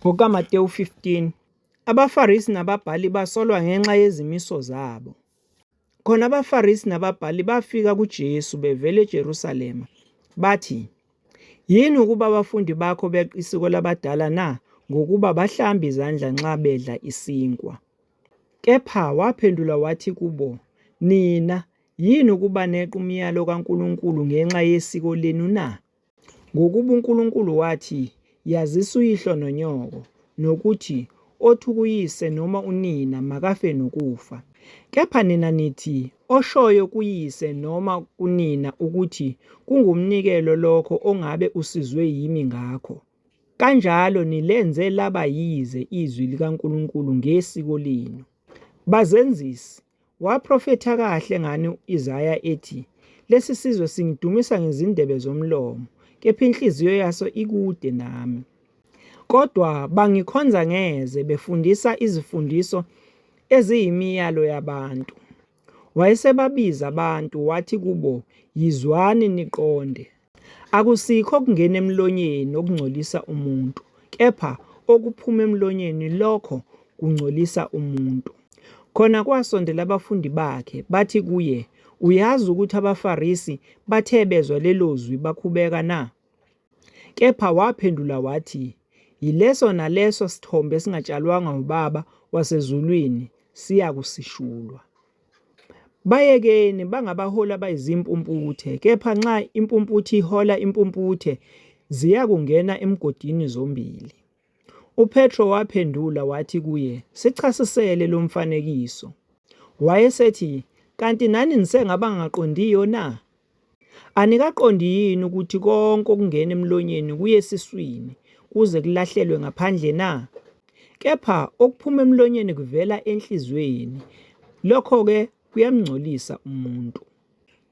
NgokukaMateyu 15, abaFarisi nababhali basolwa ngenxa yezimiso zabo. Khona abaFarisi nababhali bafika kuJesu bevela eJerusalema, bathi, Yini ukuba abafundi bakho beqe isiko labadala na, ngokuba abahlambi izandla nxa bedla isinkwa? Kepha waphendula wathi kubo, Nina, yini ukuba neqe umyalo kaNkulunkulu ngenxa yesiko lenu na? Ngokuba uNkulunkulu wathi, Yazisa uyihlo nonyoko, nokuthi, Othuka uyise noma unina makafe nokufa. Kepha nina nithi, Oshoyo kuyise noma kunina ukuthi, Kungumnikelo lokho ongabe usizwe yimi ngakho, kanjalo nilenze laba yize izwi likaNkulunkulu ngesiko lenu. Bazenzisi, waprofetha kahle ngani u-Isaya ethi, Lesi sizwe singidumisa ngezindebe zomlomo, kepha inhliziyo yaso ikude nami. Kodwa bangikhonza ngeze, befundisa izifundiso eziyimiyalo yabantu. Wayesebabiza abantu, wathi kubo, Yizwani niqonde. Akusikho okungena emlonyeni okungcolisa umuntu, kepha okuphuma emlonyeni lokho kungcolisa umuntu. Khona kwasondela abafundi bakhe, bathi kuye, Uyazi ukuthi abaFarisi bathe bezwa lelo zwi bakhubeka na? Kepha waphendula wathi, Yileso naleso sithombe esingatshalwanga uBaba wasezulwini siyakusishulwa. Bayekeni, bangabaholi abayizimpumputhe, kepha nxa impumputhe ihola impumputhe, ziyakungena emgodini zombili. UPetro waphendula wathi kuye, Sichasisele lo mfanekiso. Wayesethi, Kanti nani nisengabangaqondiyo na? Anikaqondi yini ukuthi konke okungena emlonyeni kuya esiswini, kuze kulahlelwe ngaphandle na? Kepha okuphuma emlonyeni kuvela enhliziyweni, lokho-ke kuyamngcolisa umuntu.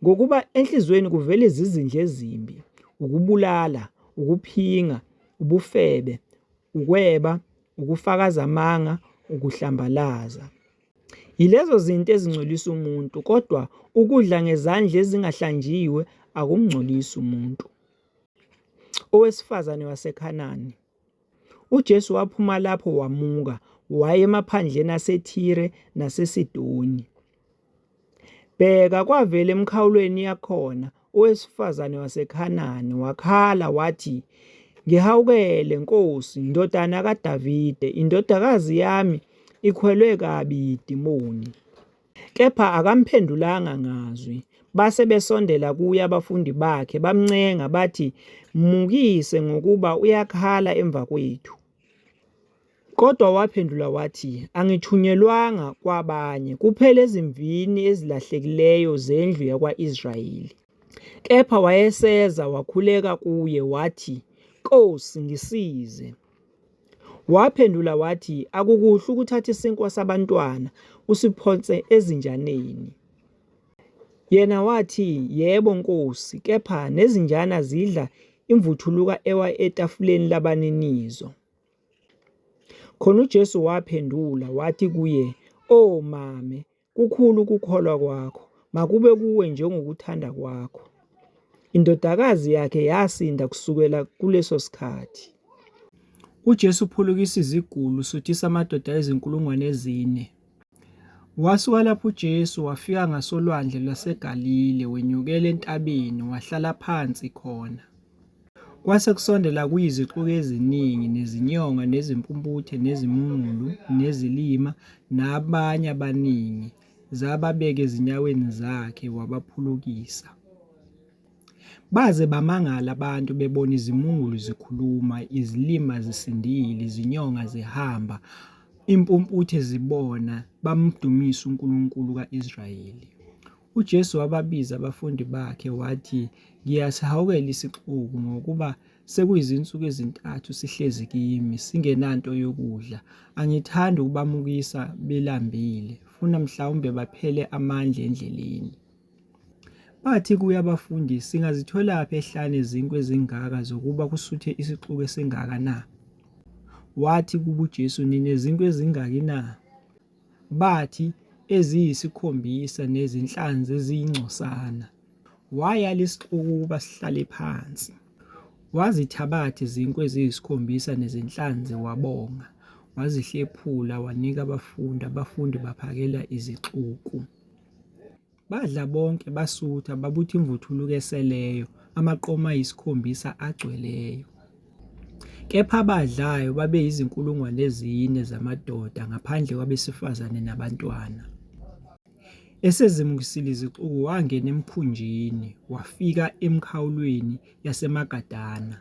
Ngokuba enhliziyweni kuvela izizindlo ezimbi, ukubulala, ukuphinga, ubufebe, ukweba, ukufakaza amanga, ukuhlambalaza. Yilezo zinto ezingcolisa umuntu, kodwa ukudla ngezandla ezingahlanjiwe akumngcolisi umuntu. Owesifazane waseKhanani. UJesu waphuma lapho wamuka, waya emaphandleni aseThire naseSidoni. Bheka, kwavela emikhawulweni yakhona owesifazane waseKhanani, wakhala wathi, Ngihawukele, Nkosi, ndodana kaDavide, indodakazi yami ikhwelwe kabi yidimoni. Kepha akamphendulanga ngazwi. Base besondela kuye abafundi bakhe, bamncenga bathi, Mukise, ngokuba uyakhala emva kwethu. Kodwa waphendula wathi, Angithunyelwanga kwabanye, kuphela ezimvini ezilahlekileyo zendlu yakwa-Israyeli. Kepha wayeseza wakhuleka kuye, wathi, Nkosi, ngisize. Waphendula wathi, Akukuhle ukuthatha isinkwa sabantwana usiphonse ezinjaneni. Yena wathi, Yebo, Nkosi, kepha nezinjana zidla imvuthuluka ewa etafuleni labaninizo. Khona uJesu waphendula wathi kuye, O mame, kukhulu ukukholwa kwakho, makube kuwe njengokuthanda kwakho. Indodakazi yakhe yasinda kusukela kuleso sikhathi. UJesu uphulukisa iziguli, usuthisa amadoda ayizinkulungwane ezine. Wasuka lapho uJesu wafika ngasolwandle lwaseGalile, wenyukela entabeni, wahlala phansi khona. Kwase kusondela kuye izixuku eziningi, nezinyonga, nezimpumputhe, nezimungulu, nezilima, nabanye abaningi, zababeka ezinyaweni zakhe, wabaphulukisa. Baze bamangala abantu bebona izimungulu zikhuluma, izilima zisindile, izinyonga zihamba, impumputhe zibona, bamdumisa uNkulunkulu ka-Israyeli. UJesu wababiza abafundi bakhe wathi, Ngiyasihawukela isixuku, ngokuba sekuyizinsuku ezintathu sihlezi kimi, singenanto yokudla. Angithandi ukubamukisa belambile, funa mhlawumbe baphele amandla endleleni. Bathi kuye abafundi, Singazitholaphi ehlane izinkwa ezingaka zokuba kusuthe isixuku esingaka na? Wathi kubo uJesu, Ninezinkwa ezingaki na? Bathi, Eziyisikhombisa nezinhlanzi eziyingcosana. Wayala isixuku ukuba sihlale phansi. Wazithabatha izinkwa eziyisikhombisa nezinhlanzi wabonga, wazihlephula, wanika abafundi, abafundi baphakela izixuku. Badla bonke, basutha, babutha imvuthuluka eseleyo, amaqoma ayisikhombisa agcweleyo. Kepha abadlayo babeyizinkulungwane ezine zamadoda, ngaphandle kwabesifazane nabantwana. Esezimukisile izixuku wangena emkhunjini, wafika emikhawulweni yaseMagadana.